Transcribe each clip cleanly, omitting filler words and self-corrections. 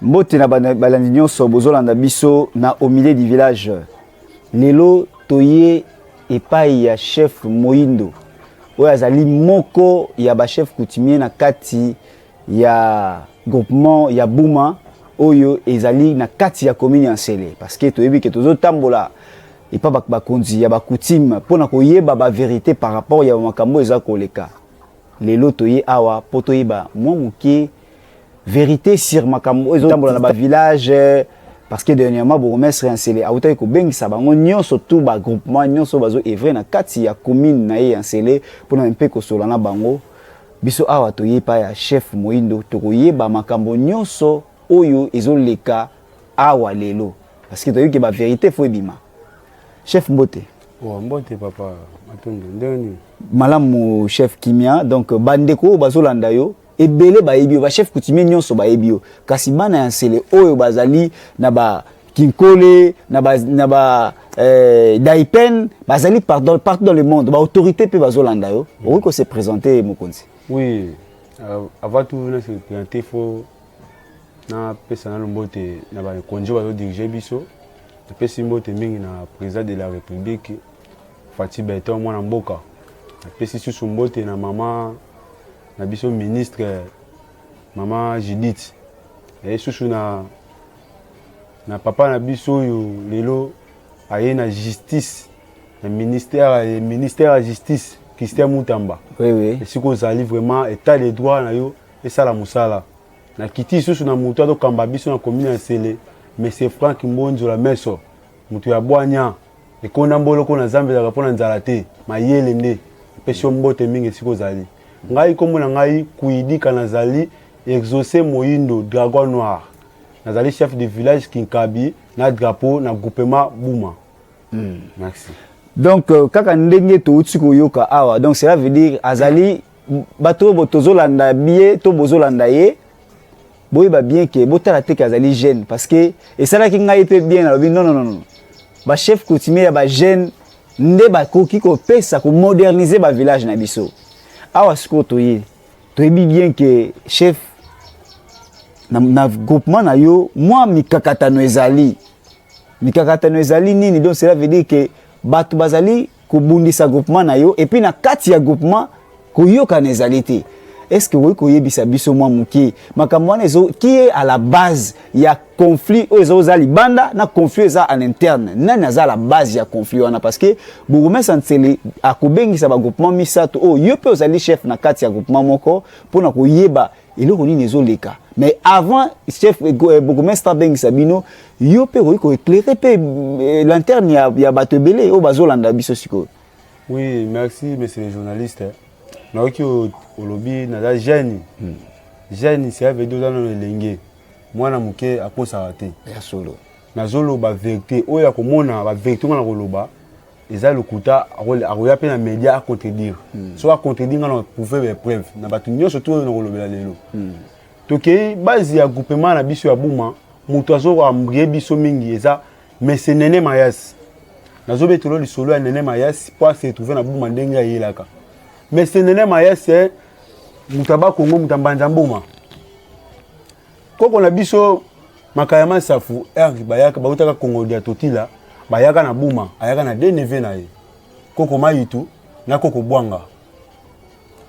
Mbote na balandi nyonso bozolanda biso na au milieu du village. Lelo toye epai ya chef Moindo oyo azali moko ya ba chef coutumier na kati ya groupement ya Buma oyo ezali na kati ya commune ya Nsele, parce que toyebi ke tozotambola epa bakonzi ya ba coutume mpona koyeba ba vérité par rapport ya makambo eza koleka. Lelo toye awa mpo toyeba mwa moke vérité sur makambo oyo ezotambola na bavillage, parce que dernièrement bourgmestre ya Nsele awutaki kobengisa bango nyonso, tout bagroupement nyonso bazo œuvrer na kati ya commune na ye ya Nsele, mpona mpe kosola na bango. Biso awa toye epai ya chef Moindo, tokoyeba makambo nyonso oyo ezoleka awa lelo, parce que toyebi ke bavérité faut ebima. Chef, mbote. Oh, mbote papa Matondo, ndenge nini? Malamu chef, kimia. Donc bandeko oyo bazolanda yo ebele bayebi yo, bachef coutumier nyonso bayebi yo, kasi bana ya Nsele oyo bazali na ba Kinkole, na ba Daipen, bazali partout, partout dans le monde, baautorité mpe bazolanda yo. Okoki kose présenter, mokonzi? Oui, avant tout na se présenter, faut napesa nano mbote na bakonzi oyo bazodirige biso. Napesi mbote mingi na président de la République Fatshi Béton, mwana mboka. Napesi susu mbote na mama na biso ministre, mama Judith. Aye susu na papa na biso oyo lelo aye na justice, na ministère ya justice, Christian Mutamba. Esika ozali, vraiment état de droit na yo esala mosala. Nakiti lisusu na moto azokamba biso na commune ya Nsele, monsieur Frank Mbonzola Meso, moto ya bwanya, ekonda mboloko na Nzambe ezalaka mpo na nzala te, mayele nde apesi yo. Mbote mingi esika ozali. Ngai, nkombo na ngai Kuidika, nazali Exaucé Moyindo Dragon Noir, nazali chef de village Kinkabi na drapeau na groupement Buma. Merci. Donc kaka ndenge touti koyoka awa, donc cela veut dire azali bato oyo tozolanda bie to bozolanda ye, boyeba bien ke botala te ke azali jeune, parce que esalaki ngai mpe bien. Nalobi non, non, non, non, bachef coutumier ya bajeune nde bakoki kopesa komoderniser bavillage na biso. Awa sikoyo toye, toyebi bien ke chef na groupement na yo mwa mikakatano ezali. Mikakatano ezali nini? Donc cela veut dire ke bato bazali kobundisa groupement na yo, et puis na kati ya groupement koyokana ezali te. Est ce que okoki koyebisa biso mwa moke makambo wana ezo, qui est à la base ya conflit oyo ezoza libanda na conflit eza en interne? Nani aza à la base ya conflit wana? Parce que bourgmestre Nsele akobengisa bagroupement misato oyo yo mpe ozali chef na kati ya groupement moko mpona koyeba eloko nini ezoleka. Mais avant chef bourgmestre abengisa bino, yo mpe okoki koéclairer mpe lanterne ya bato ebele oyo bazolanda biso sikoyo. Oui, merci monsieur le journaliste. Nayoki olobi naza jeune. Jeune, cela veut dire oza nano elenge, mwana moke akosaka te. Ya solo. Nazoloba vérité oyo akomona bavérité ngo na koloba eza lokuta, akoya mpe na média acontredire. Soki acontredire nga, na prouve bapreuve na bato nyonso to oyo na kolobela lelo. Tokei base ya groupement na biso ya Buma, moto azoambrie biso mingi eza monsieur Nene Mayasi. Nazobetelo lisolo ya Nene Mayasi mpo ase retrouve na Buma ndenge ayelaka. Monsieur Nene Mayasi, moto abakongo, moto ambanza mbuma, koko na biso Makaya Masafu r bayaka, bautaka Kongo dia Totila, bayaka na Buma. Ayaka na deux neveux na ye, koko Mayitu na koko Bwanga.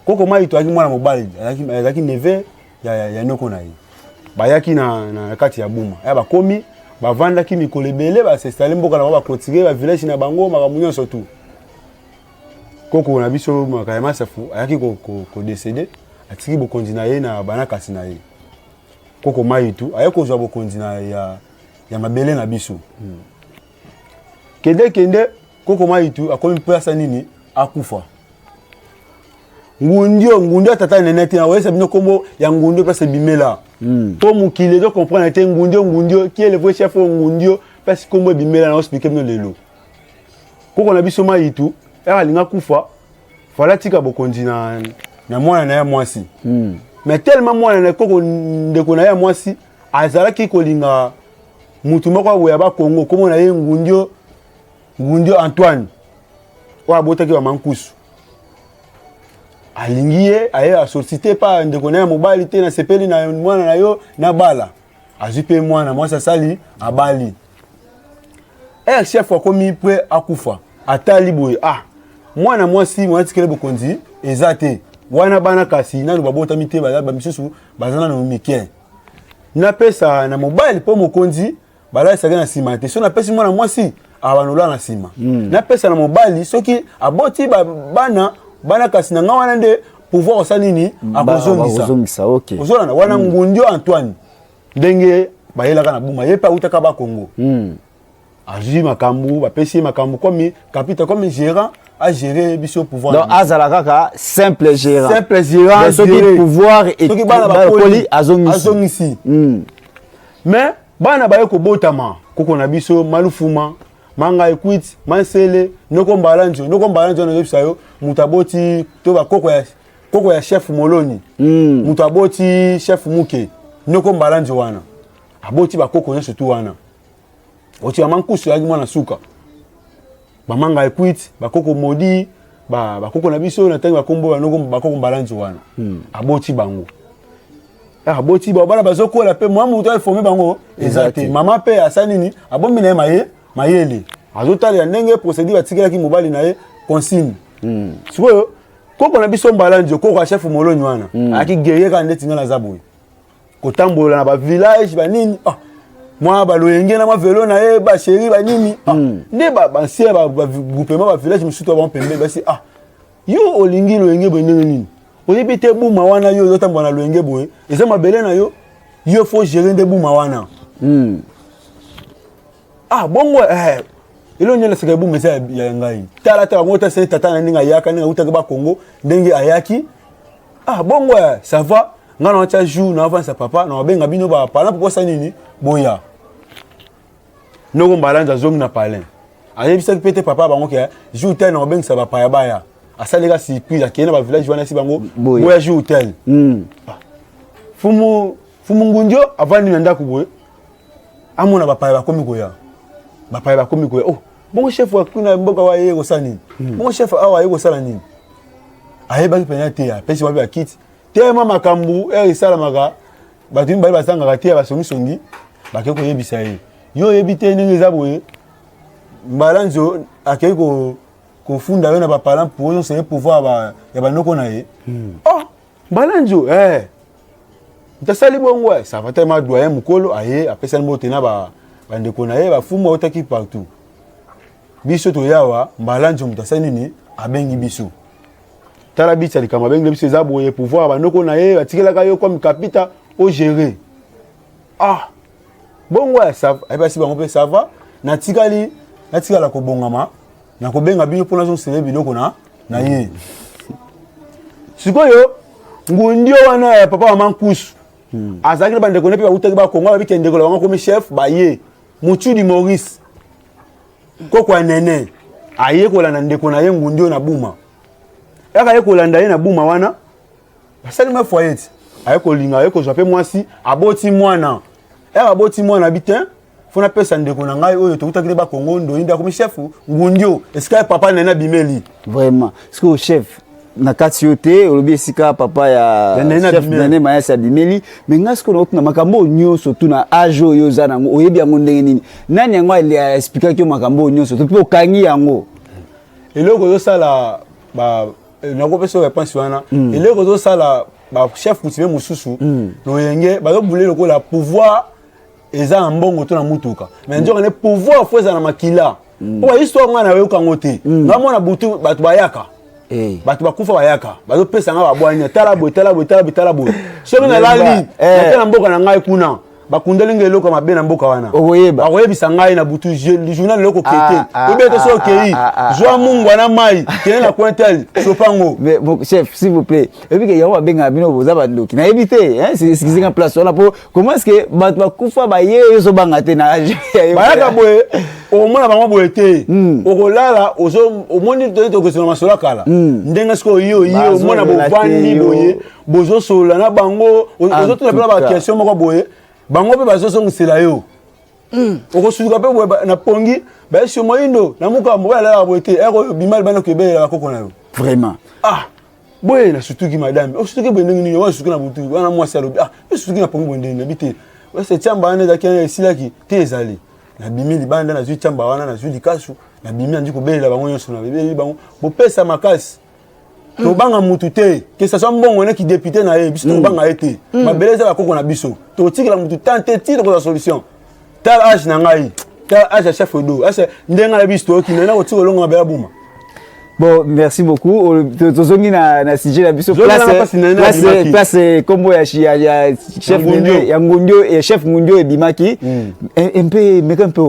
Koko Mayitu azalaki mwana mobali, azalaki neveu ya noko na ye. Bayaki na kati ya Buma ya, bakomi, bavandaki mikolo ebele, bas'installer mboka na bango, baclôturer bavillage na bango, makambo nyonso tu. Koko na biso Makaya Masafu ayaki kodécéder, atiki bokonzi na ye na banakasi na ye. Koko Mayitu aye kozwa bokonzi na ya mabele na biso. Kende kende, koko Mayitu akomi mpe nini, akufa. Ngundio, Ngundio tata Nene te, nakoyesa bino nkombo ya Ngundio place ebimela. Mpo mokili ezo comprendre te Ngundio, Ngundio qui est le vrai chef oyo Ngundio place nkombo ebimela, na expliquer bino lelo. Koko na biso Mayitu ere alinga kufa, fala tika bokonzi na mwana na ye mwasi. Mais tellement mwana na koko, ndeko na ye mwasi azalaki kolinga mutu moko aboya bakongo, kombo na ye Ngundio, Ngundio Antoine oyo abotaki bamankusu. Alingi ye, aye asolliciter pa ndeko na ye mobali te: "Nasepeli na mwana na yo, nabala." Azwi mpe mwana mwasi, asali, abali. Ere chef akomi pre akufa, atali boye, ah, mwana mwasi mwana tikele bokonzi eza te wana, bana kasi nanu babotami te, baza bamisusu baza nanu mike. Napesa na mobali mpo mokonzi balalisaki na nsima te. Soki napesi mwana mwasi, abanola na nsima. Napesa na mobali, soki aboti bana, bana kasi na nga wana nde pouvoir osala nini, akozongisa. Ozolanda wana. Ngundio Antoine, ndenge bayelaka na Buma, ye mpe awutaka Bakongo. Azwi makambo, bapesi ye makambo comme capitaine, comme gérant, agérer biso pouvoir. Donc azala kaka simple gérant. Simple gérant. Soki pouvoir soki bana bakoli, azongisi. Azongisi. Mais bana baye kobotama, koko na biso Malufuma, Manga Ekwiti, Mansele, Noko Mbalanjo. Noko Mbalanjo nazoyebisa yo, moto aboti to bakoko ya koko ya chef Moloni. Moto aboti chef Muke, Noko Mbalanjo wana aboti bakoko nyonso tu wana. Oti mama Nkusu ayaki mwana suka, bamanga Ekwiti, bakoko Modi, bakoko na biso na ntangi bakombo banoko, bakoko Mbalanjo wana. Aboti bango, aboti bao, bana bazokola mpe mwa moto aforme bango eza te. Mama mpe asali nini? Abombi na ye maye mayele, azotalela ndenge procédure batikelaki mobali na ye consigne. Sikoyo koko na biso Mbalanjo, koko ya chef Moloni wana, ayaki guerrier kaka ndeti ngai naza boye, kotambola na bavillage banini, ah, mwa baloyenge na mwa velo na ye, bachéri banini, ah, nde bancien bagroupement bavillage mosusu to bango pembeni basi: "Ah, yo olingi loyenge boye ndenge nini? Oyebi te Buma wana, yo ozotambola na loyenge boye, eza mabele na yo? Yo faut gérer nde Buma wana." Ah bongo, eloko nini naseka? Buma eza ya ngai. Tala ta bango, tasali tata na ndenge ayaka, ndenge awutaki Bakongo, ndenge ayaki. Ah bongo, ça va, ngai na watia jour na avansa papa na babenga bino baparent mpo bosa nini, boya. Noko Mbalanzi azongi na palin, ayebisaki mpe te papa bango ke jour tel na kobengisa bapaya baya. Asaleka surprise, akei na bavillage wana, esi bango boya jour tel. Fumu, fumu Ngundio avandi na ndako boye, amona bapaya bakomi koya, bapaya bakomi koya. Oh, bongo chef wa kuna mboka wa ye kosala nini? Bongo chef awa aye kosala nini? Ayebaki mpenza te. Apesi wapi bakiti tema makambo ere esalamaka, bato mibale bazangaka te ya basongisongi. Bakei koyebisa ye: "Yo oyebi te ndenge eza boye, Mbalanzo akei kofunda yo na baparent pour ozoseye pouvoir ya banoko na ye." Oh, Mbalanzo, eh. Tasali bongo, ça va tellement. Doyen mokolo aye, apesani mbote na bandeko na ye, bafumu autaki partout. "Biso toyawa, Mbalanzo moto asali nini, abengi biso. Tala biti ya likambo abengi biso eza boye, pouvoir banoko na ye batikelaka yo comme kapita, ogérer." Ah bongo, ya ayebasi bango mpe: "Ça va, natikali, natikala kobongama, nakobenga bino mpona azongisele biloko na ye." Sikoyo Ngundio wana ya papa mama Nkusu azalaki na bandeko ne mpe bautaki Bakongo, babiki ndeko na bango komi chef, baye Mutudi Maurice, koko ya nene, aye kolanda ndeko na ye Ngundio na Buma. Yaka aye kolanda ye na Buma wana, basali ma foyer ti aye kolinga, aye kozwa mpe mwasi, aboti mwana. Ere aboti mwana, abi te, fo napesa ndeko na ngai oyo tokutaki nde Bakongo, ndoyi nde akomi chef Ngundio esika ya papa nene abimeli. Vraiment, sikoyo chef, na kati yo te, olobi esika papa ya chef Nene Mayasi abimeli. Mais ngai sikoyo naotuna, makambo oyo nyonso tu na age oyo oza nango, oyebi yango ndenge nini? Nani yango aexplikaki yo makambo oyo nyonso to mpe okangi yango? Eloko ozosala, nakopesa réponse wana. Eloko ozosala, bachef coutumier mosusu loyenge bazobule lokola pouvoir eza na mbongo to na mutuka, mais nzoka nde pouvoir fo eza na makila. Mpo bahistoire ngai nayoka yango te. Ngai mona butu, bato bayaka, bato bakufa bayaka, bazopesa ngai babwanya: "Tala boye, tala boye, tala boye, tala boye." Soki nalali nake na mboka na ngai kuna, bakundeli ngai eloko mabe na mboka wana, bakoyebisa ngai na butu journal eloko kete oyebi te. Soki okei, zwa mungwa na mai, kende na coin tel, sopango. Chef, s'il vous plaît, oyebi ke yango babengaka bino boza bandoki? Nayebi te, excuse nga place wana. Po comment est ce que bato bakufa baye, ozobanga te na age? Bayaka boye, okomona bango boye te. Okolala, omoni tokesona masolo ya kala ndenge sikoyo yo ye omona bovandi boye, bozosolola na bango, ozotuna mpena baquestion moko boye, bango mpe bazozongisela yo. Okosutuka mpe boye na pongi, bayesi yo moyindo na muka, mobali alalaka boye te. Ere oyo bima libanda, koyebelela bakoko na yo. Vraiment. Ah boye nasutuki: "Madame, osutuki boye ndenge nini? Wana sutuki na butu wana." Mwasi alobi: "Ah, yo sutuki na pongi boye ndenge?" Nabi te. Ese tiamba wana ezalaki esilaki te, ezali. Nabimi libanda, nazwi tiamba wana, nazwi likasu, nabimi, nandi kobelela bango nyonso, nabeleli bango: bopesa makasi, tobanga mutu te, que ça soit mbongo neki député na ye, biso tokobanga ye te. Mabele eza bakoko na biso, tokotikela mutu tan te ti tokozwa solution. Tala age na ngai, tala age ya chef Edo, ase ndenge na biso toyokina na kotika olongo mabele abuma. Bon, merci beaucoup. Tozongi na sujet na biso, place kombo ya chef Nene ya Ngundio, ya chef Ngundio ebimaki mpe meka mpe.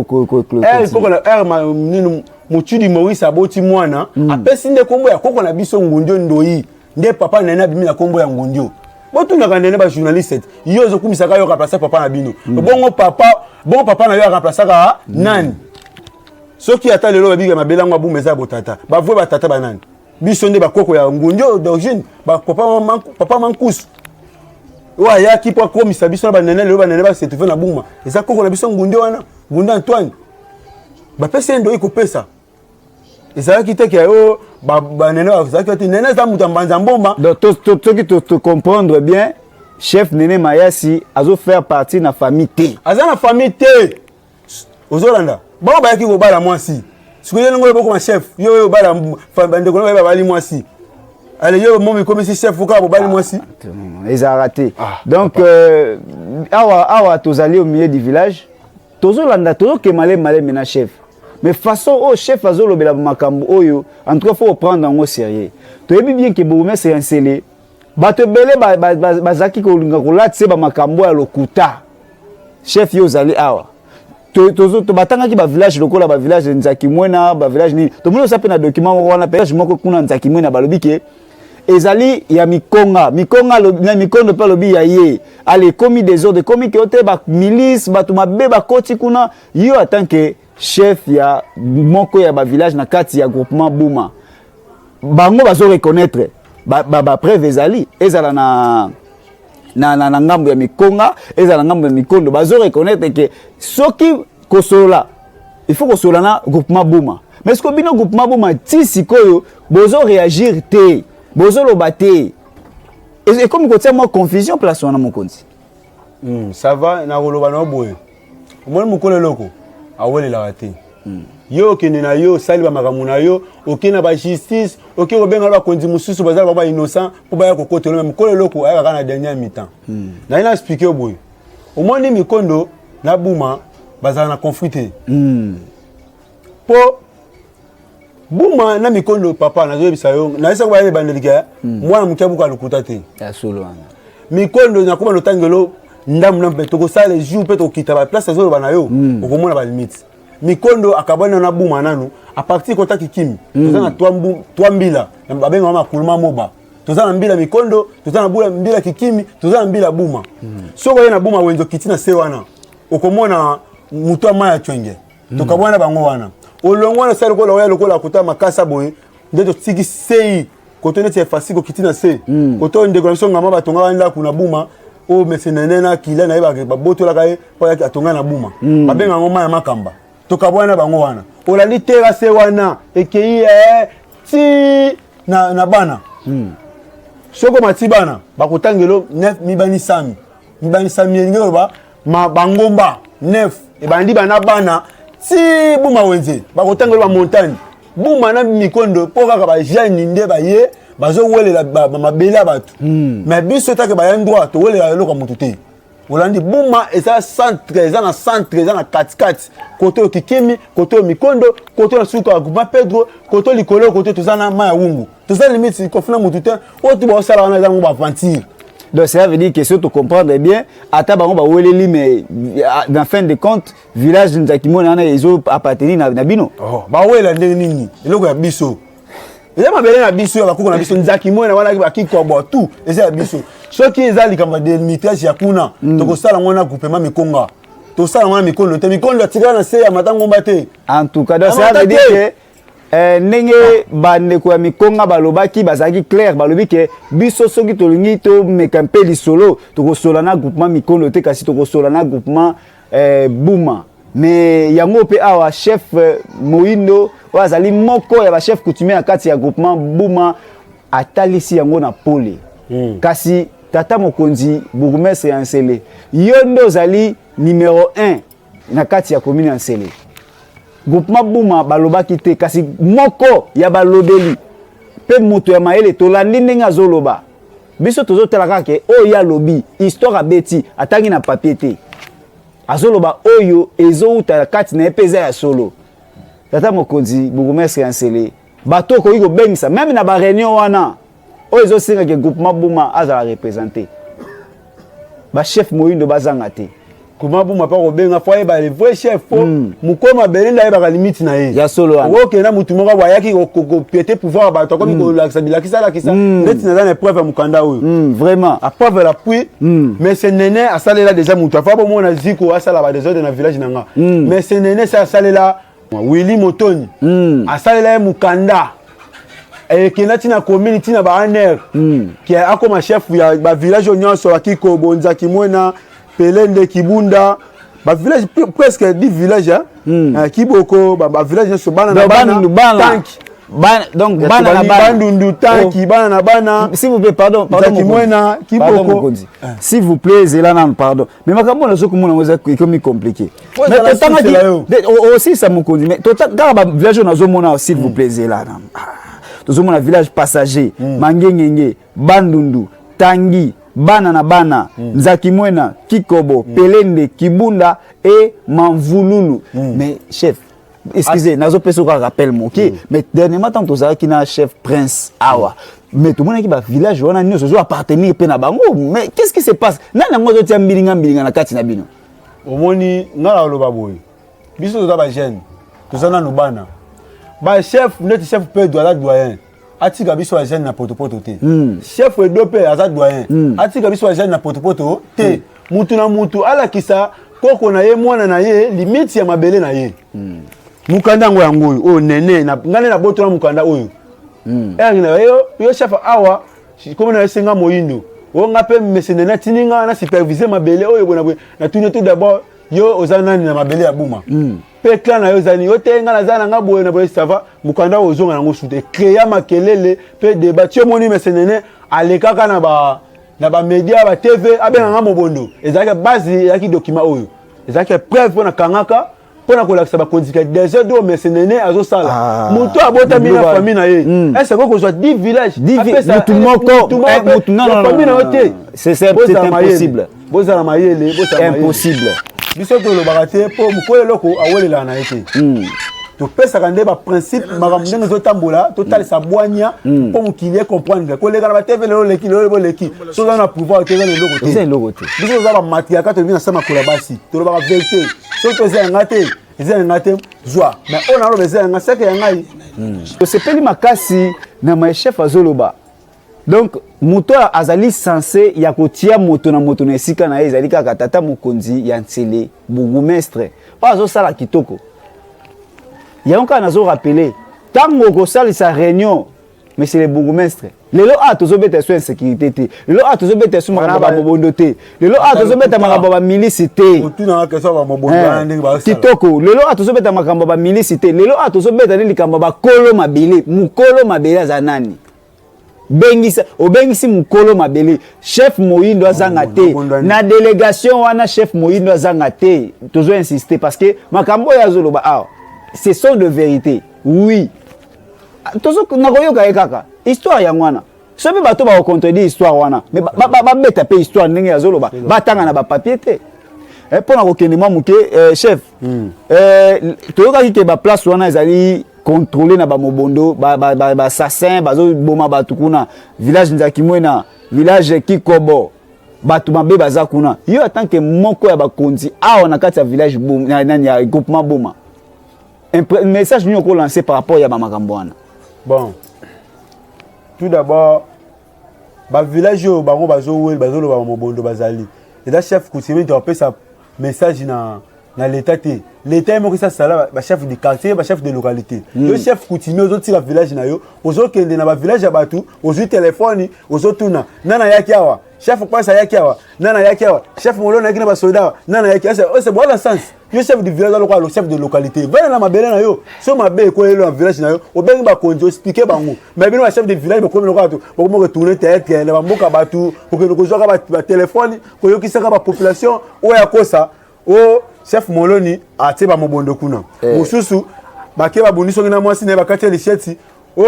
Nini, Motudi Maurice aboti mwana, apesi nde kombo ya koko na biso Ngundio Ndoi. Nde papa Nene abimi na kombo ya Ngundio. Botunaka ndene bajournaliste, yo ozokumisaka yo remplace papa na bino. Bongo papa, bongo papa na yo aremplaçaka nani? Soki ata lelo babika mabele yango abuma eza ya botata, bavue batata banani? Biso nde bakoko ya Ngundio d'origine, papa Mankusu oyo ayaki mpo akomisa biso na banene. Lelo banene basetrouve na Buma, eza koko na biso Ngundio wana, Ngundio Antoine. Bapesi ye ndoi kopesa, ezalaki te ke oyo banene bazalaki te. Nene eza moto ya Mbanza Mboma. Donc soki tocomprendre bien, chef Nene Mayasi azofaire partie na famille te? Aza na famille te. Ozolanda bango bayaki kobala mwasi, sikoyo ye ndenge oyo bokoma chef, yo oyo obala bandeko na baye babali mwasi, ale yo momi komisi chef kaka bobali mwasi. Ezalaka te. Donc awa awa tozali au milieu du village, tozolanda, tozokema malemi malemi na chef, mais façon oyo chef azolobela makambo oyo, en tout cas faut prendre yango sérieux. Toyebi bien ke bourgmestre ya Nsele, bato ebele bazalaki kolinga kolatisa bamakambo ya lokuta. Chef, yo ozali awa, batangaki bavillage lokola bavillage Nzaki Mwena, bavillage nini, tomoni osa mpe na document moko wana, village moko kuna Nzaki Mwena, balobi ke ezali ya Mikonga. Mikonga na Mikondo mpe alobi ya ye. Ale ekomi désordre, ekomi ke ote bamilice, bato mabe bakoti kuna. Yo en tant que chef ya moko ya bavillage na kati ya groupement Buma, bango bazo reconnaître, bapreuve ezali, ezala na ngambo ya Mikonga, ezala na ngambo ya Mikondo, bazo reconnaître ke soki kosolola, il faut kosolola na groupement Buma. Mais sikoyo bino groupement Buma, ti sikoyo bozo réagir te, bozoloba te, ekomi kotia mwa confusion place wana, mokonzi. Ça va, nakoloba na boye: omoni mokolo eloko awelelaka te. Yo okende na yo, osali bamakambo na yo, okende na bajustice, oke kobenga bakonzi mosusu baza bango bainnocent mpo baya kokotela, me mokolo eloko ayaka kaka na dernière mi-temps. Naye na explique yo boye: omoni Mikondo na Buma bazala na conflit te. Mpo Buma na Mikondo, papa, nazoyebisa yo, nayebisaka bayeba bandelika mwana moke abuka lokuta te. Mikondo nakoma lotangelo ndambu ndambu, mpe tokosala jour mpe tokokita baplace azoloba na yo, okomona balimite. Mikondo akabwani na Buma nanu à partir kota Kikimi. Toza na trois mbila babengaka makuluma moba. Toza na mbila Mikondo, toza na mbila Kikimi, toza na mbila Buma. Soki oye na Buma wenze, okiti na se wana, okomona moto ya mai ya Cwenge. Tokabwana bango wana, olongo wana osali lokola oya lokola kota makasa boye nde totiki sei koto neti efasi, kokiti na se koto ndeko na biso Ngama batongaka ndako na Buma oyo mese Nene na kila na ye babotolaka ye mpo ayaki atonga na Buma, babenga yango mai ya Makamba. Tokabwana bango wana, olandi terase wana ekei ti na bana. Soki omati bana, bakotangelo nef mibanisami. Mibanisami elingi koloba bangomba nef ebandi bana bana ti Buma wenze, bakotangelo bamontagne Buma na Mikondo, mpo kaka bajeune nde baye bazowelela mabele ya bato. Mais biso take baya droit, towelela eloko ya motu te. Olandi, Buma eza centre, eza na centre, eza na katikati, kote oyo Kikimi, kote oyo Mikondo, kote na suka ya groupement Pedro, kote likolo, kote toza na mai ya Wungu, toza limite kofuna motu te. Oyo tu baosala wana eza yango baaventure. Donc cela veut dire que si tu comprends bien, ata bango baweleli, mais dans fin de compte village Nzaki Mona wana ezo appartenir na bino. Oh, bawela ndenge nini? Eloko ya biso eza mabele na biso ya bakoko na biso. Nzaki Mona wana, bakikobwa, tout eza ya biso. Soki eza likambo ya délimitage ya kuna, tokosala yango na groupement Mikonga, tosala yango na Mikondo te. Mikondo atikala na se ya matangomba te. En tout cas, donc ça veut dire que ndenge bandeko ya Mikonga balobaki, bazalaki clair, balobi ke biso soki tolingi tomeka mpe lisolo, tokosola na groupement Mikondo te, kasi tokosola na groupement Buma. Mais yango mpe awa chef Moindo oyo azali moko ya bachef coutumier na kati ya groupement Buma atalisi yango na pole. Kasi Tata mokonzi bourgmestre ya Nsele, yo nde ozali numero 1 na kati ya commune ya Nsele. Groupement Buma balobaki te, kasi moko ya balobeli mpe moto ya mayele tolandi ndenge azoloba. Biso tozotala kaka ke oyo ye alobi, histoire abeti, atangi na papier te. Azoloba oyo ezowuta kati na ye mpe eza ya solo. Tata mokonzi bourgmestre ya Nsele, bato okoki kobengisa meme na ba réunion wana oyo ezosenga ke groupement Buma azala représente, bachef moyindo bazanga te. Groupement Buma mpa kobenga, fo ayeba le vrai chef, fo mokolo mabele nde ayebaka limite na ye. Ya solo wana. Okokende na motu moko ayaki kopiétiner pouvoir ya bato, akomi kolakisa bilakisa alakisa neti naza na épreuve ya mokanda oyo. Vraiment. À preuve l'appui. Mais c'est Nene asalela déjà motu afa bomona ziko asala badésordre na village na nga. Mais c'est Nene se asalela Willy Motoni, asalela ye mokanda, ekenda ntina commune, ntina ba ANR, ke akoma chef ya bavillage oyo nyonso, Akiko, Bonzaki, Mwena, Pelende, Kibunda, bavillage presque 10 village, hein? Kiboko, bavillage nyonso, bana na bana. Tanki. Bana, donc bana na bana. Bandundu, Tanki, bana na bana. S'il vous plaît, pardon, pardon. Nzaki Mwena, Kiboko. Mokonzi, s'il vous plaît, zela nanu, pardon, mais makambo nazokomona yango eza ekomi compliqué. Mais totangaki osisa mokonzi, mais kaka bavillage oyo nazomona, s'il vous plaît, zela nanu. Tozomona village passager, Mangengenge, Bandundu, Tangi, bana na bana, Nzaki Mwena, Kikobo, Pelende, Kibunda et Mamvululu. Mais chef, excusez, nazopesa kaka rappel moke, mais dernièrement ntango tozalaki na chef Prince awa, mais tomonaki bavillage wana nyonso ozo appartenir mpe na bango. Mais qu'est-ce qui se passe? Nani yango azotia mbilinga mbilinga na kati na bino? Omoni, nga na oloba boye: biso toza bajeune, toza nanu bana. Bachef neti chef Pedro aza doyen, atika biso bajeune na potopoto te. Chef Edo mpe aza doyen, atika biso bajeune na potopoto te. Mutu na mutu alakisa koko na ye, mwana na ye, limite ya mabele na ye. Mokanda yango, yango oyo, oyo nene ngai nde nabotola mokanda oyo. Ere na yo, yo chef awa, komi na esenga moyindo oyo, nga mpe mese nene atindi nga na supervise mabele oyo boye na boye. Natuni tout d'abord: yo oza nani na mabele ya Buma mpe clan na yo ezali? Yo te, nga naza na nga boye na boye. Ça va, mokanda oyo ozonga yango sute ecréa makelele mpe débat. Ti omoni mese nene alekaka na bamédia, ba TV, abenganga mobondo. Ezalaki base, ezalaki document oyo ezalaki preuve mpo na kangaka, mpo na kolakisa bakonzi ka désordre oyo mese nene azosala. Moto abotami na famille na ye, est-ce que kozwa 10 village mutu moko famille na yo te? C'est impossible. Bozala mayele. Impossible. Biso tolobaka te mpo mokolo eloko awelelaka na ye te. Topesaka nde baprincipe, makambo ndenge ezotambola, totalisa bwanya mpo mokili ecomprendre. Koleka na baTV lelo oleki, lelo boleki, so oza na pouvoir te, eza na eloko te. Eloko te. Biso toza bamatriarcat, tolobi na sa makolo ya basi, tolobaka vérité. Soki to eza yanga te, eza yanga te, zwa. Mais oyo naloba eza yanga, seke ya ngai. Tosepeli makasi na my chef azoloba. Donc moto oyo azali censé ya kotia moto na moto na esika na ye ezali kaka tata mokonzi ya Nsele, bourgmestre oyo azosala kitoko. Yango kaka nazorappeler, ntango okosalisa réunion, monsieur le bourgmestre, lelo awa tozobeta so insécurité te, lelo awa tozobeta so makambo ya bamobondo te, lelo awa tozobeta makambo ya bamilisi te. Kitoko, lelo awa tozobeta makambo ya bamilisi te, lelo awa tozobeta nde likambo ya bakolo mabele. Mokolo mabele aza nani? Bengisa, obengisi mokolo mabele, chef moyindo azanga te na délégation wana, chef moyindo azanga te. Tozo insister parce que makambo oyo azoloba awa, ce sont de vérité. Oui, tozo nakoyoka ye kaka histoire yango wana. Soki mpe bato bakocontredire histoire wana, mais babeta mpe histoire ndenge azoloba, batanga na bapapier te. Mpo na kokende mwa moke, chef, toyokaki ke baplace wana ezali contrôlé na bamobondo, bassassin bazoboma bato kuna, village Nzakimwena, village Kikobo, bato mabe baza kuna. Yo en tant que moko ya bakonzi awa na kati ya village nani ya groupement Boma, message nini okolancer par rapport ya bamakambo wana? Bon, tout d'abord, bavillage oyo bango bazoweli, bazoloba bamobondo bazali, eza chef coutumier to apesa message na l'état te. L'état ye moko esasala bachef de quartier, bachef de localité. Yo chef coutumier ozotika village na yo, ozokende na bavillage ya bato, ozwi telefone, ozotuna nani ayaki awa. Chef Prince ayaki awa, nani ayaki awa, chef Molona ayaki na basoda awa, nani ayaki ese boza sens. Yo chef du village lokola chef de localité, vanda na mabele na yo. So mabe ekweyeli na village na yo, obengi bakonzi, oexpliquer bango. Mais bino bachef de village bokomi lokola bato bokomi kotourner théâtre na bamboka, bato kokende kozwaka batelefone, koyokisaka bapopulation oyo akosa o chef Moloni atie bamobondo kuna. Mosusu bake babundi soki na mwasi na ye, bakati ya lisheti, o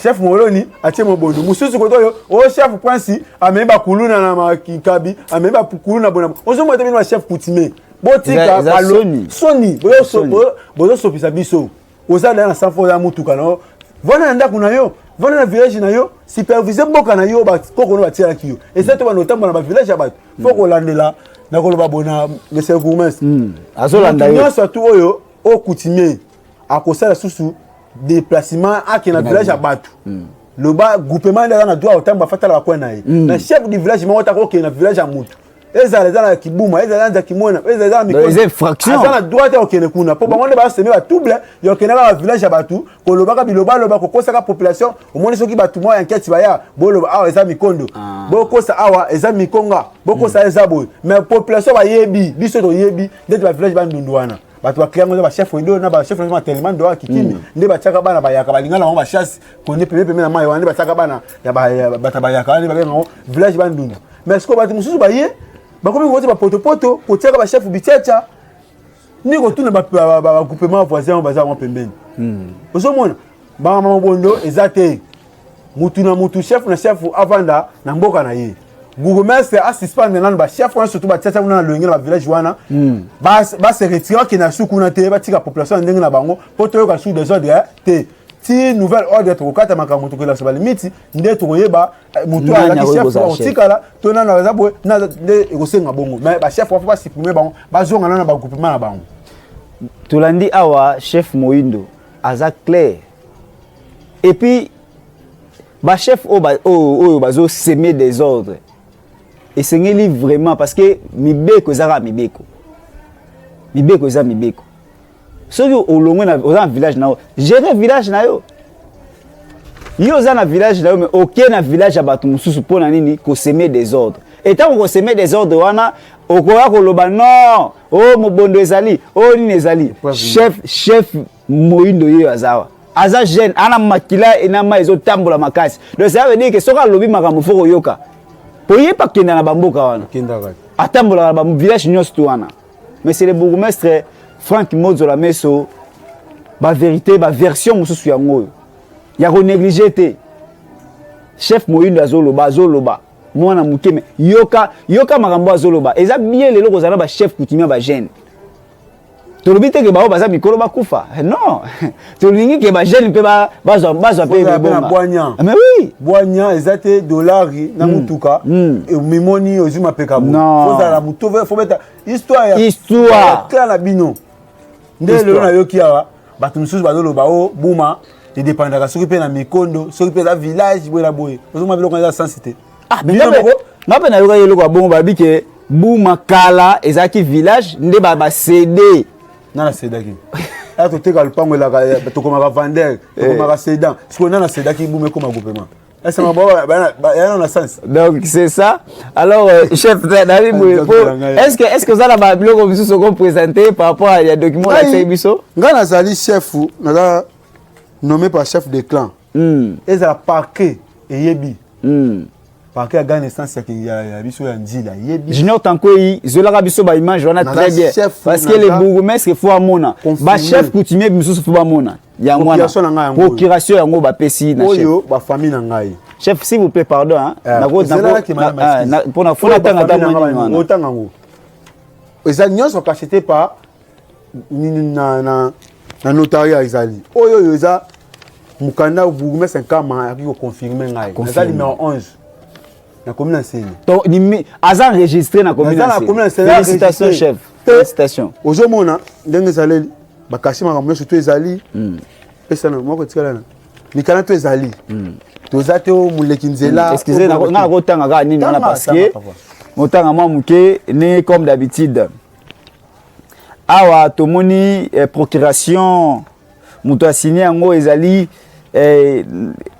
chef Moloni atie mobondo. Mosusu kote oyo, o chef Prince amemi bakuluna na makinkabi, amemi bakuluna bona. Ozomona te, bino bachef coutumier, botika soni, bozosopisa biso. Oza na sanfo, oza mutuka na yo, vanda na ndako na yo, vanda na village na yo, supervise mboka na yo. Bakoko no batielaki yo, eza te banda otambola na bavillage ya bato. Fo kolandela na koloba bona monsieur bourgmestre. Azolanda yo. Nyonso tu oyo o coutumier akosala susu déplacement, ake na village ya bato, loba groupement nde aza na droit otambola, fatala bacoin na ye. Na chef du village moko taka okende na village ya mutu, ezala eza na Kibuma, ezala eza na Kimona, ezala eza na eza infraction. Aza na droit te okende kuna, mpo bango nde basemer batrouble ya okendaka ba village ya bato, kolobaka bilobaloba, kokosaka population. Omoni soki bato mwa ya nketi baya, boloba awa eza mikondo, bokosa awa eza mikonga, bokosa eza boye. Mais population bayebi, biso toyebi ndeti bavillage Bandundu wana, bato bacréer yango eza bachef oido na bachef matelema ndo akikimi nde batiaka bana bayaka, balinga na bango bachasse konde peme peme na mai wana, nde batiaka bana ya bato bayaka wana, nde babenga yango village Bandundu. Mais sikoyo bato mosusu baye, bakomi kokoti bapotopoto, kotiaka bachef bitiatia ni kotuna bagroupement voisin oyo baza bango pembeni. Ozomona bamama mobondo eza te. Mutu na mutu, chef na chef avanda na mboka na ye. Bourgmestre asuspendre nanu bachef wana, surtout batiatia kuna na Loyenge, na bavillage wana, base retirer, bakende na su kuna te, batika population na ndenge na bango, mpo toyoka su désordre te. Ti nouvel ordre, tokokata makambo, tokolakisa balimiti nde tokoyeba motu azalaki chef akotikala to nano aza boye nde ekosenga bongo. Mais bachef bafo basupprimer bango, bazonga nano na bagroupement na bango. Tolandi awa chef Moyindo aza clair. Et puis bachef oyo bazosemer désordre, esengeli vraiment, parce que mibeko eza kaka mibeko, mibeko eza mibeko. Soki olongwe, oza na village na yo, gérer village na yo. Yo oza na village na yo, mais oke na village ya bato mosusu mpo na nini? Kosemer désordre. Etango kosemer désordre wana, okoya koloba non, o oh, mobondo ezali, o oh, nini ezali. Chef Moyindo ye aza awa, aza jeune, ana makila enama ezotambola makasi. Donc ça veut dire que soki alobi makambo, fo koyoka, po ye mpe akenda na bamboka wana, atambolaka na bavillage nyonso to wana. Mais c'est le bourgmestre Frank Mozola Meso, bavérité, baversion mosusu yango oyo ya konégliger te. Chef Moyindo azoloba, azoloba mwana moke, mais yoka, yoka makambo azoloba. Eza bien lelo kozala na bachef coutumier bajeune. Tolobi te ke bao baza mikolo bakufa, non. Tolingi ke bajeune mpe bazwa mpe bibonga. Mais oui. Bwanya eza te dolari na mutuka, mimoni ozwi mapeka. Fozala motu, fobeta histoire ya histoire. Clan na bino nde lelo nayoki awa bato mosusu bazoloba o Buma edépendaka soki mpe na mikondo, soki mpe eza village boye na boye. Ozomona biloko eza sensi te. Nga mpe nayokaki eloko ya bongo, babi ke Buma kala ezalaki village nde bacéder. Nga nacédaki aya toteka lupango elaka, tokomaka vendeur, tokomaka cédant. Sikoyo nga nacédaki Buma ekoma groupement, yana na sens. Donc c'est ça. Alors chef David, est-ce que oza na babiloko mosusu okoprésente par rapport ya document olakisaki biso? Nga nazali chef, naza nommé par chef de clan. Ezala parquet eyebi, parquet ya grande instance ya biso ya Nzila yebi. Junior Tankoyi, zwelaka biso baimage wana très bien, parce que le bourgmestre fo amona, bachef coutumier misusu fo bamona yango wana, procuration yango bapesi na oyo bafamille na ngai. Chef, s'il vous plaît, pardon, hein, mpona fona tanga ta moni wana. Otanga yango, eza nyonso cacheté par na notariat. Ezali oyo eza mokanda bourgmestre Nkama ayaki koconfirmer ngai, naza numéro 11 na commune ya Nsele. Aza enregistré na commune ya Nsele. Félicitations chef, félicitations. Ozomona ndenge ezaleli, bakasi makambo nyonso to ezali pesana moko etikala na mikanda to ezali, toza te o moleki nzela. Excuse, nga nakotanga kaka nini wana, parce que motanga mwa moke ne, comme d'habitude. Awa tomoni procuration, moto asigne yango ezali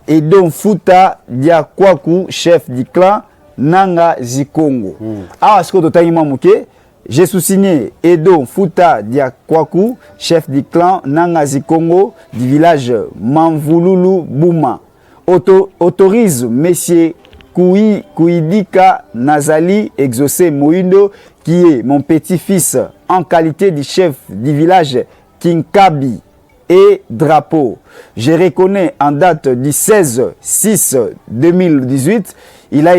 Edo Mfuta Diakwaku, chef du clan. Nanga Zikongo. Awa sikoyo totangi mwa moke. J'ai sous-signé Edo Futa Diakwaku, chef du clan Nanga Zikongo du village Manvululu Bouma. Autorise Monsieur Kouidika Nazali Exaucé Moindo, qui est mon petit-fils en qualité du chef du village Kinkabi et drapeau. Je reconnais en date du 16-6-2018, il a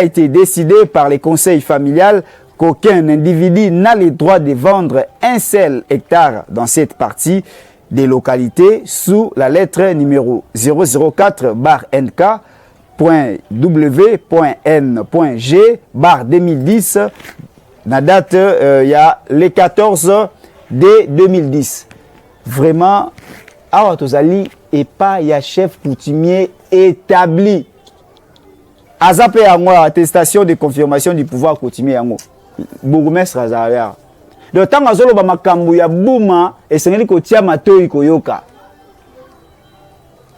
été décidé par les conseils familial qu'aucun individu n'a le droit de vendre un seul hectare dans cette partie des localités sous la lettre numéro 004 bar NK .W.N.G bar 2010 na date ya le 14 d 2010. Vraiment awa tozali epai ya chef coutumier établi, aza mpe yango attestation de confirmation du pouvoir coutumier, yango bourgmestre azala ya. Donc ntango azoloba makambo ya Buma, esengeli kotia matoi koyoka.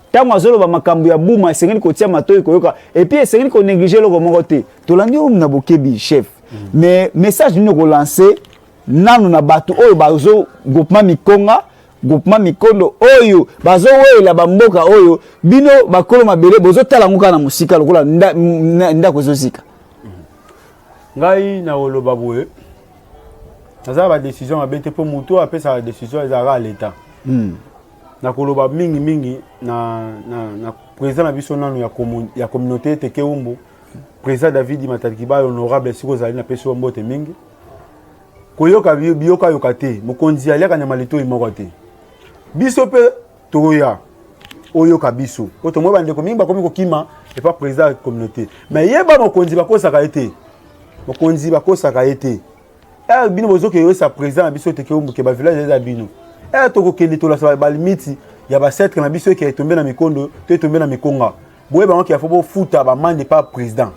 Ntango azoloba makambo ya Buma, esengeli kotia matoi koyoka. Et puis esengeli konégliger eloko moko te. Tolandi oyo na bokebi, chef. Mais message nini okolancer nanu na bato oyo bazo groupement Mikonga, groupement Mikondo, oyo bazowela bamboka oyo bino bakolo mabele bozotala yango kaka na mosika lokola ndako ezozika? Ngai na koloba boye, naza badécision mabe te, mpo motu oyo apesaka décision ezalaka ya leta. Nakoloba mingimingi na président na biso nanu ya communauté Teke Humbu, président David Matadi Kibala, honorable, esika ozali, napesi yo mbote mingi. Koyoka biyokayoka te, mokonzi aliaka nyama litoi moko te. Biso mpe toya oyoka biso po tomoi bandeko mingi bakomi kokima epa président ya communauté. Mais yeba, mokonzi bakosaka ye te, mokonzi bakosaka ye te. Bino bozokende oyesa président na biso Teke Humbu ke bavillage eza bino. Tokokende tolasa balimite ya baancêtres na biso eke etombe na Mikondo to etombe na Mikonga. Boyeba ngo ke faut bofuta baamende pa président.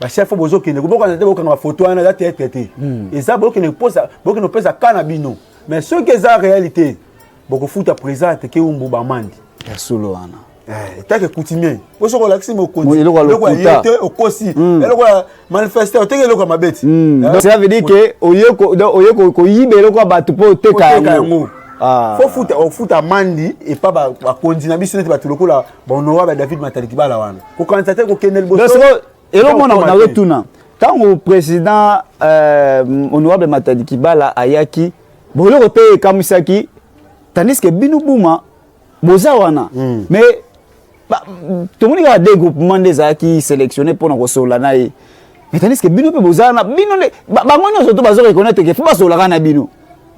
Bachef fo bozokende bokana te, bokanga bafoto wana, eza théâtre te. Eza bokende bokende kopesa ka na bino. Mais soki eza réalité, bokofuta président Teke Humbu baamende. Ya solo wana. Etake coutumier po soki olakisi mokonzi eloko ya eloko ya ye lokuta. te, okosi. Eloko ya manifeste, oteki eloko ya mabe ti. Donc cela veut dire que donc oye koyiba eloko ya bato mpo oteka oteka yango. Yango. Ah. Fo futa, ofuta amende epa bakonzi na biso neti bato lokola bahonorable David Matadi Kibala wana. Kokanisa te kokende Donc liboso. sikoyo eloko mona Okoma te. nazotuna, ntango président honorable Matadi Kibala ayaki, boloko mpe ekamwisaki, tandis que bino Buma boza wana. Mais tomoni kaka deux groupement nde ezalaki sélectionné mpona kosolola na ye, mais tandis que bino mpe boza wana, bino nde bango nyonso to bazo reconnaître ke fo basololaka na bino.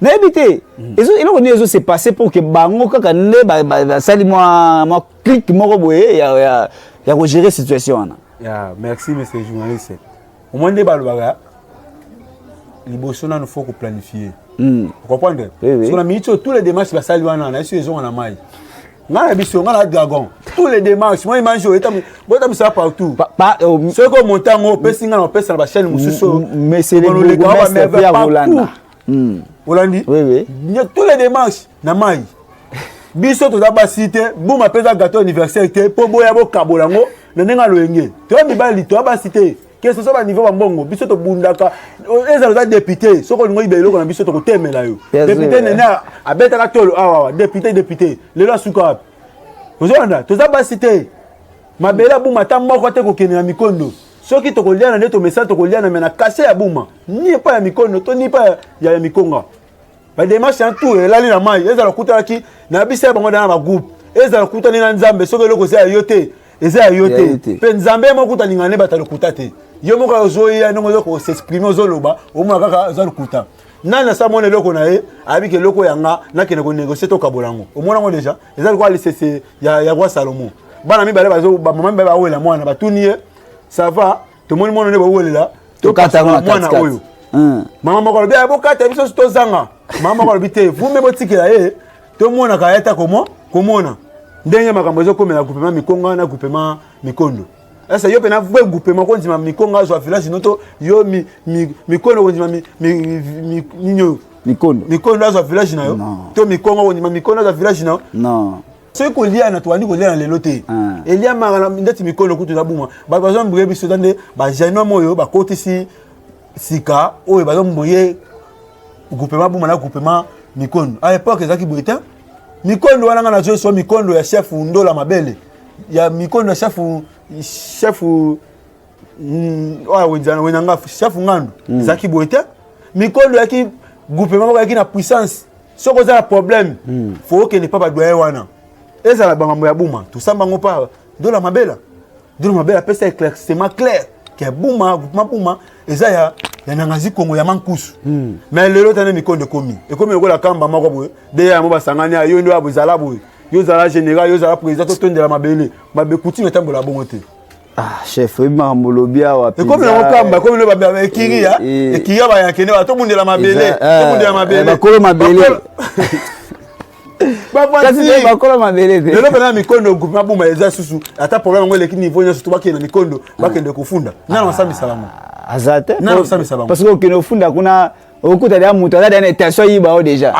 Nayebi te eloko nini ezo se passer pour que bango kaka nde basali mwa clique moko boye ya kogérer situation wana. Ya, merci monsieur le journaliste. Omoi nde balobaka liboso nanu fo koplanifier. Comprendre? Oui, oui. So na miniti oyo, tous les démarches basali wana na biso ezonga na mai. Ngai na biso, ngai na dragon, tous les démarches, moi image oyo boetamisaka partout. Oh, soki omonte yango, opesi ngai na opesa na bachaîne mosusu oyo. Mais c'est le Bololeka bourgmestre bamerveille Pierre partout. Rolanda. Olandi? Oui. Tous les démarches na mai. Biso toza basi te, Buma mpe eza gâteau anniversaire te mpo boya bokabola yango na ndenge ya loyenge. Toya mibali, toya basi te. Ke soso baniveau bambongo, biso tobundaka. Ezala oza député, soki olingi oyiba eloko na biso, tokotemela yo. Bien sûr. Député nene abetaka tolo awa, député, député lelo asuka wapi? Ozolanda, toza basi te. Mabele ya Buma ata moko te kokende na Mikondo. Soki tokoliana nde tomesana tokoliana, me na kase ya Buma, ni epai ya Mikondo to ni epai ya Mikonga, badémarche ya tour elali na mai. Ezala okutanaki na biso ya bango na bagroupe, ezala okutani na Nzambe, soki eloko eza ya yo te, eza ya yo Ya yo te. te. Mpe Nzambe moko kuta alingaka nde bato ya lokuta te. Yo moko ozoya ndenge ozo kos'exprimer, ozoloba, omona kaka oza lokuta. Nani asa mona eloko na ye, ayebi ke eloko yanga nakende konégocier, tokabola yango? Omona yango déjà, eza lokola lisese ya roi Salomon. Bana mibale bazo, bamama mibale bawela mwana, batuni ye: "Ça va? Tomoni mwana nde bawelela." Tokata yango na mwana katikati. oyo. Mama moko alobi: "Ah, bokata, biso tozanga." Mama moko alobi: "Te, vume botikela ye, tomonaka ye ata komona ndenge makambo ezokomela groupement Mikonga na groupement Mikondo." Ese yo mpena vrai groupement kondima Mikonga azwa village no, to yo Mikondo kondima nini oyo? Mikondo. Mikondo azwa village na yo? Non. To Mikonga kondima Mikondo azwa village na yo? Non. Soki koliana, tobandi koliana lelo te. Eliamaka ndeti mikolo kutu na Buma, bato bazombuye biso eza nde bagenome oyo bakotisi sika oyo bazombuye groupement Buma na groupement Mikondo. À l'époque ezalaki boye te. Mikondo wana, nga nazoi so mikondo ya chef Ndola Mabele, ya mikondo ya chef oyo Wenzana, Wenanga, chef Ngandu. Ezalaki boye te. Mikondo eyaki groupement moko eyaki na puissance. Soki oza na problème, faut okende mpa badoyen wana. Ezala bangambo ya Buma, tosamba yango mpa Ndola Mabela. Ndola Mabela apesa éclaircissement clair ke Buma, groupement Buma eza ya Nangazi Kongo ya Mankusu. Mais lelo tane mikondo ekomi lokola kamba moko boye de yango basangani. Yo nde oya zala boye, yo zala général, yo zala président, totondela mabele mabe. Coutume etambola bongo te. Ah chef, oyebi makambo olobi awa. Ekomi nango kamba, ekomi no ekiri ya ekiri ya bayakende, tobundela mabele, tobundela mabele. Bakolo mabele, kasi bakolo mabele te. Lelo mpena mikondo, groupement Buma eza susu ata problème yango eleki niveau nyonso to bakende na mikondo, bakende kofunda nano basambisa bango. Aza te. Nano basambisa bango. Parce que okende ofunda kuna, okuta deya moto aza deya na intention ayiba o déjà.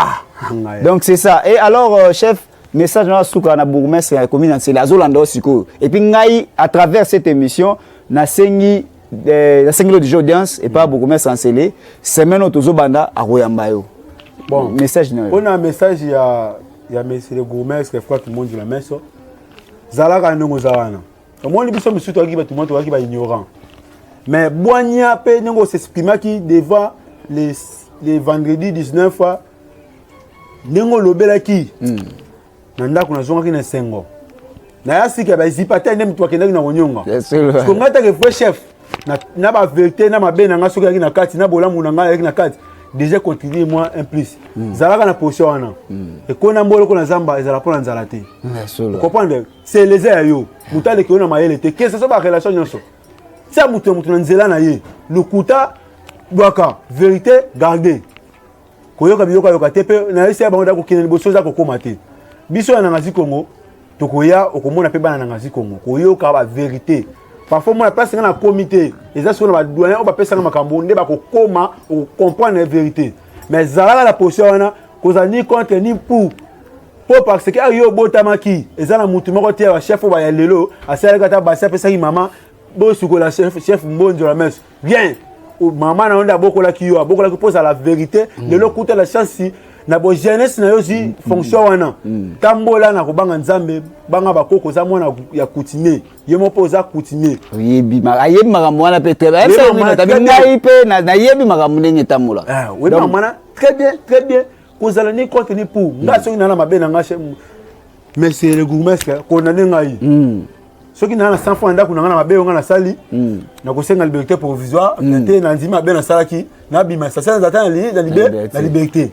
Donc c'est ça. Et alors chef, message na suka na bourgmestre ya commune ya Nsele azolanda o sikoyo. Et puis ngai, à travers cette émission, nasengi lo déjà audience epa bourgmestre ya Nsele. Semaine oyo tozobanda, akoyamba yo. Bon, message na yo? Mpona message ya monsieur le bourgmestre Frank Monzula Meso, zalaka ndenge oza wana. Omoni, biso misusu toyaki bato moko, toyaki baignorant, mais bwanya mpe ndenge osexprimaki devant les vendredi 19, ndenge olobelaki na ndako, nazongaki na esengo. Naya sika bazipa te nde moto akendaki na konyonga. Parce que ngai take vrai chef na bavérité na mabe na ngai, soki ayaki na kati na bolamu na ngai ayaki na kati déjà, contribue moi un plus. Zalaka na position wana. Ekona mboloko na zamba ezala mpo na nzala te. Comprendre, c'est leza ya yo moto aleki yo na mayele te. Kese so barelation nyonso, tia moto ya moto na nzela na ye. Lokuta bwaka, vérité garde. Koyoka biyokayoka te. Mpe nayesi ya bango da kokende liboso eza kokóma te. Biso ya Nangazi Kongo tokoya, okomona mpe bana Nangazi Kongo koyoka bavérité. Parfois mona place nga nakomi te, eza sikoyo na badoyen oyo bapesanga makambo nde bakokóma, okocomprendre vérité. Mais zalaka na position wana, kozala ni contre ni pour, mpo parce que ayo obotamaki eza na mutu moko te ya bachef oyo baya lelo asalaki ata basi apesaki mama bosukola. Chef Mbonzo la messe bien, mama na yo nde abokolaki yo, abokolaki mpo ozala vérité. Lelo kuta la chance na bo jeunesse na yo ozwi fonction wana, tambola na kobanga Nzambe, banga bakoko. Oza mwana ya coutumier, ye moko mpo oza coutumier. Oyebi, ayebi makambo wana mpe très bien. Ngai mpe nayebi makambo ndenge etambola. Oyebi makambo wana très bien, très bien. Kozala ni contre ni pour, nga soki naa na mabe na nga, monsieur le bourgmestre, condamne ngai. Soki naa na 100 francs na ndako na nga na mabe oyo nga nasali, nakosenga liberté provisoire te. Nandimi mabe nasalaki, nabima sasa, naza ta na liberté.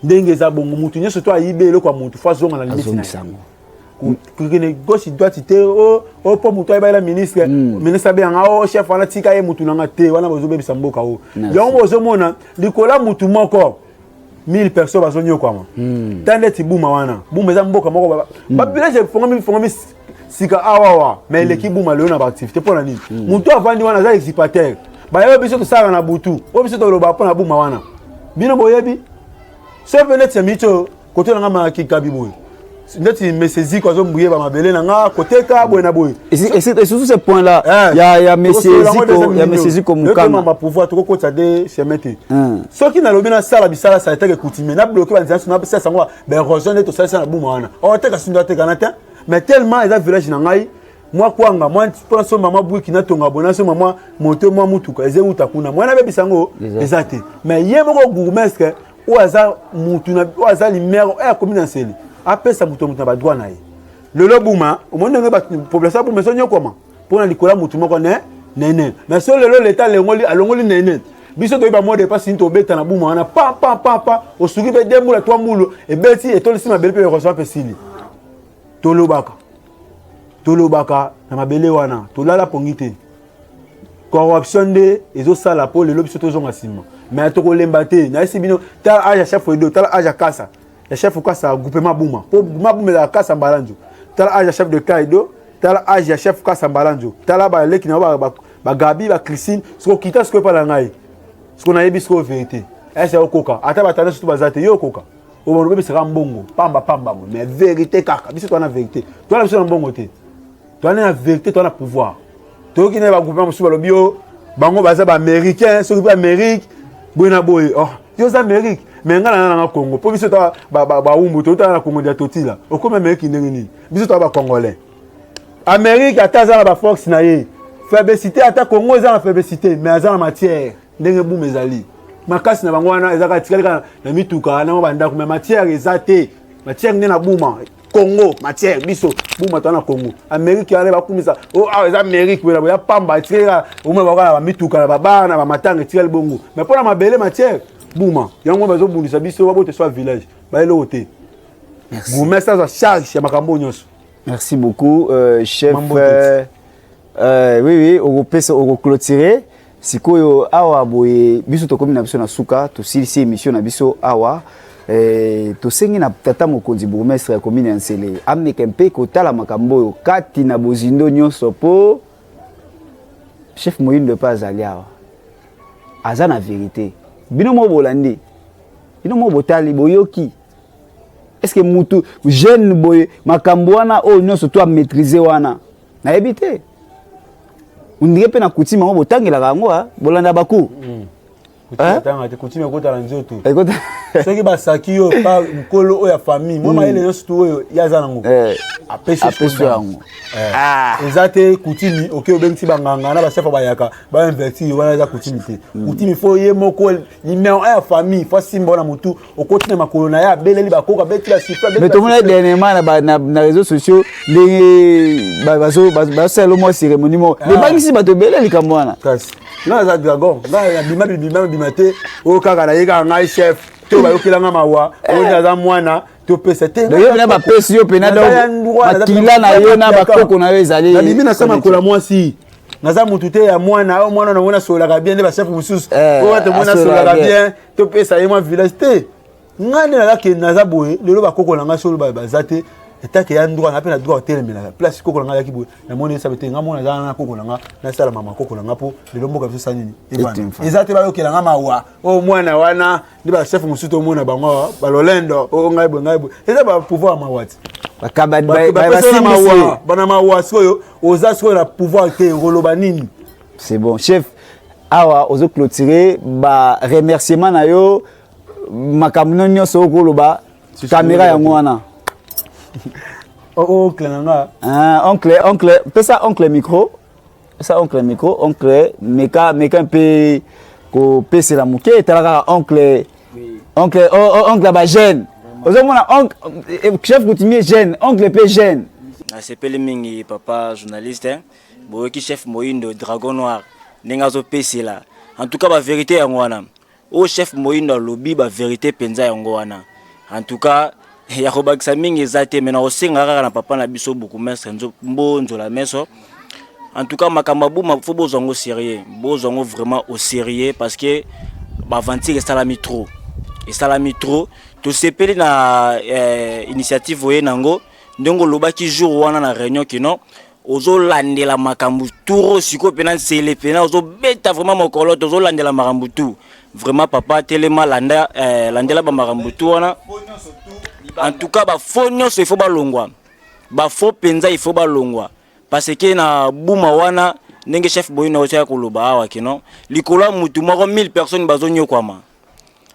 Ndenge eza bongo, mutu nyonso to ayibi eloko ya mutu, faut azonga na limite na ye. Kokende gauche droite te o mpo motu ayebayela ministre, ministre abenganga o chef wana, tika ye mutu nanga te. Wana bozobebisa mboka oyo. Yango bozomona likolo ya mutu moko, 1000 personnes bazonyokwama. Ta ndeti Buma wana, Buma eza mboka moko, bavillage efongami fongami sika awawa, mais eleki Buma lelo na baactivité. Mpo na nini? Motu avandi wana aza excipateur. Bayebi biso tosalaka na butu oyo, biso toloba mpo na Buma wana, bino boyebi. So mpe neti ya miniti oyo kote na nga makikabi boye, neti monsieur Ziko azombuye bamabele na nga koteka boye na boye. Et surtout ce point là ya monsieur Ziko, ya monsieur Ziko Mukanga. Bapouvoir tokokotisa de chemin te. Soki nalobi nasala bisala sala etake coutumier, nabloke banzela nyonso, nasalisa yango baérosion nde tosalisa na Buma wana. Oteka sindo atekana te, mais tellement eza village na ngai, mwa kwanga mwa mpo nasomba mwa bwiki, natonga boye, nasomba mwa moto, mwa mutuka eza euta kuna, mwa nabebisa yango eza te. Mais ye moko bourgmestre oyo aza mutu oyo aza limere oyo akomi na Nsele, apesa moto na badroit na ye. Lelo Buma, omoni ndenge population ya Buma ezonyokwama mpona likolo ya motu moko ne nene. Mais so lelo leta alongoli nene, biso toyeba mode epasi nini tobeta na Buma wana, pa pa pa pa, osuki mpe de mbula twa mbulu ebeti, etolisi mabele mpe érosion mpe esili. Tolobaka na mabele wana, tolala pongi te. Corruption nde ezosala mpo lelo biso tozonga nsima, mais tokolemba te. Nayesi bino, tala age ya chef Edo, tala age ya Kasa, ya chef Kasa, groupement Buma, mpo groupement Buma ezalaka Kasa Mbalanzo. Tala age ya chef de camp Edo, tala age ya chef Kasa Mbalanzo, tala baleki na bagabi, bachristine. Soki okita sikoyo epa na ngai, sikoyo nayebi sikoyo vérité ese okoka ata batanda surtout baza te, yo okoka. Obanda obebisaka mbongo pamba pamba boye, mais vérité kaka. Biso toza na vérité, toza na biso na mbongo te, toza na vérité, toza na pouvoir. Toyoki na bagroupement mosusu balobi yo bango baza baaméricain, soki mpe Amérique boye na boye. Oh, yo oza Amérique, mais ngai naza nanga Congo, mpo biso toa bawumbu, totala na Congo dia totila. Okomi Amérique ndenge nini? Biso toa bacongolais. Amérique ata aza na baforce na ye faiblesité, ata Congo eza na faiblesité, mais aza na matière. Ndenge Buma ezali makasi na bango wana, ezaka etikali kaka na mituka na bandako, mais matière eza te. Matière nde na Buma. Congo matière, biso Buma toza na Congo. Amérique wana bakumisa o awa eza Amérique boye na boya pamba, etikali kaka omona bango na bamituka na babara na bamatanga, etikali bongo. Mais mpo na mabele, matière, Buma yango bazobundisa biso, babota so ya village, bayeloko te. Bourgmestre azwa charge ya makambo nyonso. Merci beaucoup, chef. Oui, okopesa, okoclôturer sikoyo awa boye. Biso tokomi na biso na suka, tosilisi émission na biso awa. Tosengi na tata mokonzi bourgmestre ya commune ya Nsele ameka mpe kotala makambo oyo kati na bozindo nyonso, mpo chef Moyindo mpe azali awa, aza na vérité. Bino moko bolandi, bino moko botali, boyoki. Est ce que mutu jeune boye, makambo wana oyo nyonso to amaîtrise wana, nayebi te. Ondire mpe na coutume yango botangelaka yango, bolanda bacours. Tanga te, coutume ekota na nzoto. Soki basaki yo pa mokolo oyo ya famille, mwa mayele nyonso tu oyo ye aza nango, apesi yango. Eza te coutume oke obengisi banganga na bachef bayaka bainvertir, wana eza coutume te. Coutume faut ye moko numéro 1 ya famille, faut asimba wana motu okoti na makolo na ye, abeleli bakoko, abeti basifle. Mais tomona dernièrement na réseaux sociaux ndenge bazosala mwa cérémonie moko, ebangisi bato ebele likambo wana. Kasi ngai naza dragon, ngai nabima bibima bima te. Oyo kaka naye kaka ngai chef to bayokelanga mawa, oyo nde aza mwana, topesa te. Yo mpena bapesi yo mpena, makila na yo na bakoko na yo ezali. Nabimi na sa makolo ya mwasi, naza mutu te ya mwana oyo. Mwana nango nasololaka bien nde bachef mosusu oyo bato mona asololaka bien, topesa ye mwa village te. Ngai nde nazakende, naza boye lelo, bakoko na ngai solo baza te. Etake ya droit na mpe na droit otelemelaka place koko na ngai ayaki boye, namoni esabe te. Ngai mona aza na koko na ngai, nasala mama koko na ngai, mpo lelo mboka biso sa nini eza te. Bayokela ngai mawa oyo mwana wana nde bachef mosusu tomona bango awa balolendo oyo ngai boye, ngai boye, eza bapouvoir ya mawa ti mawa bana mawa. Sikoyo oza sikoyo na pouvoir te, okoloba nini? C'est bon, chef. Awa ozo clôturer ba remerciement na yo, makambo no nyonso okoloba, caméra yango wana. Oncle na nga. Ah, oncle, oncle, pesa oncle micro, pesa oncle micro. Oncle, meka meka mpe kopesela moke, etala kaka oncle. Oncle, oh, oh, oncle ya bajeune, ozomona oncle, chef coutumier jeune, oncle mpe jeune. Nasepeli mingi, papa journaliste. Boyoki chef Moyindo Dragon Noir ndenge azopesela. En tout cas, bavérité yango wana oyo chef Moyindo alobi, bavérité mpenza yango wana. En tout cas, ya kobakisa mingi eza te, mais nakosenga kaka na papa na biso bourgmestre Mbo Nzola Meso, en tout cas makambo ya Buma, faut bozwa yango sérieux, bozwa yango vraiment au sérieux, parce que baaventure esalami trop, esalami trop. Tosepeli na initiative oye nango, ndenge olobaki jour wana na réunion kino ozolandela makambo turo. Sikoyo mpena Nsele mpena ozobeta vraiment mokolo, tozolandela makambo tu. Vraiment papa, telema, landa, landela bamakambo tu wana. En tout cas bafaux nyonso il faut balongwa, bafaux mpenza il faut balongwa, parce que na Buma wana, ndenge chef Boyina otyaka koloba awa kino likolo ya mutu moko 1000 personnes bazonyokwama.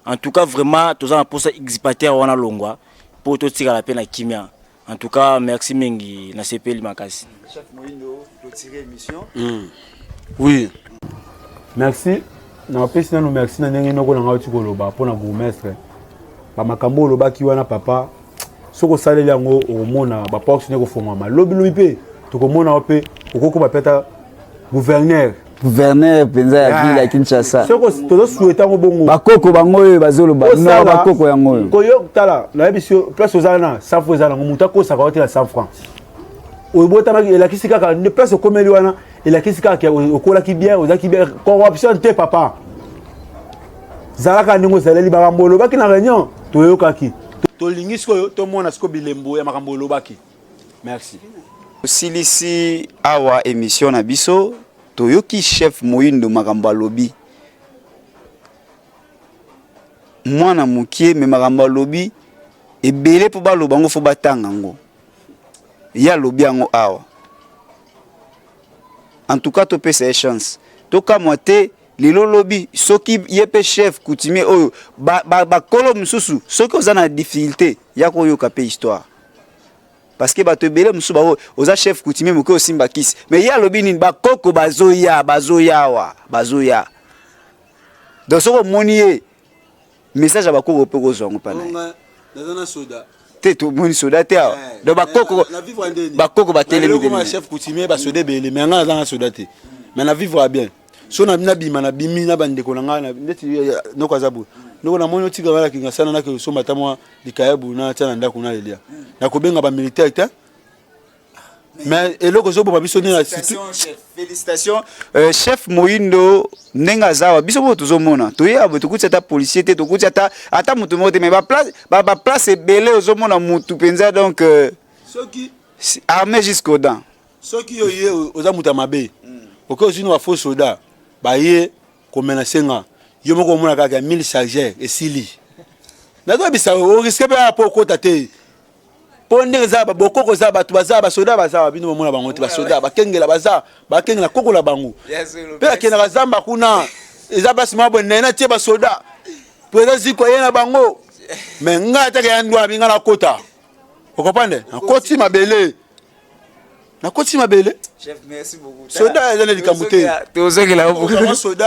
En tout cas vraiment toza na mposa usurpateur wana longwa, mpo totikala mpe na kimia. En tout cas merci mingi, nasepeli makasi. Chef Moyindo, clôturer émission. Oui, merci. Napesi nano merci na ndenge noko na ngai oti koloba mpo na bourgmestre. Bamakambo olobaki wana papa, soki osaleli yango, okomona baporte nde kofongwama lobilobi, mpe tokomona yo mpe okokoma mpe ata gouverneur. Gouverneur mpenza ya ville ya Kinshasa. Soki tozosouhaiter yango bongo. Bakoko bango oyo bazoloba no, bakoko yango oyo. Koyo tala, nayebi si place oza na 100 francs, eza nango moto akosaka yo te. Na 100 francs oyo botamaki, elakisi kaka nde place okomeli wana, elakisi kaka okolaki bien, ozalaki bien. Corruption te papa, zalaka ndenge ozaleli. Makambo olobaki na réunion toyokaki, tolingi sikoyo tomona sikoyo bilembo ya makambo olobaki. Merci. Osilisi awa émission na biso. Toyoki chef Moyindo, makambo alobi, mwana mokie, mais makambo alobi. Ebele mpo baloba yango, fo batanga yango. Ye alobi yango awa. En tout cas, topesa ye chance. Tokamwa te lelo lobi soki ye mpe chef coutumier oyo bakolo mosusu, soki oza na difficulté ya koyoka mpe histoire, parce que bato ebele mosusu bao oza chef coutumier moke, osimba kisi. Mais ye alobi nini? Bakoko bazoya, bazoya awa, bazoya. Donc soki omoni ye, message ya bakoko mpe kozwa yango mpa na ye. Naza na soda. Te, tomoni soda te awa. Donc bakoko, bakoko batelemi. Telemi. Chef coutumier, basoda ebele, mais nga naza na soda te, mais na vivre bien. So nabima, nabimi na bandeko na ngai ndeti noko aza boye. Noko, namoni otika ngai nakinga sana, nake osomba ata mwa likayabu, natia na ndako, nalelia. Nakobenga bamilitaire te, mais eloko ezoboma biso nde. Félicitation, chef Moyindo. Ndenge aza awa, biso boyo tozomona, toyeba boye, tokuti ata policier te, tokuti ata motu moko te, mais baplace ebele ozomona motu mpenza. Donc soki armé jusqu'aux dents. Soki yo ye oza moto ya mabe, oke ozwi no bafaux soda, baye komenacer nga, yo moko omona kaka ya 1000 chargeur esili. Nazoyebisa, orisquer mpe mpo okota te, mpo ndenge eza bokoko, eza bato baza basoda, baza bino bomona bango te. Basoda bakengela, baza bakengela koko na bango mpe akendaka zamba kuna. Eza basi moko boye nene atie basoda, président Ziko aye na bango. Mais ngai ataka ya ndwana binga, nakota, okocomprendre, nakoti mabele, nakoti mabele. Soda eza na likambo te. Tozongela. Soda.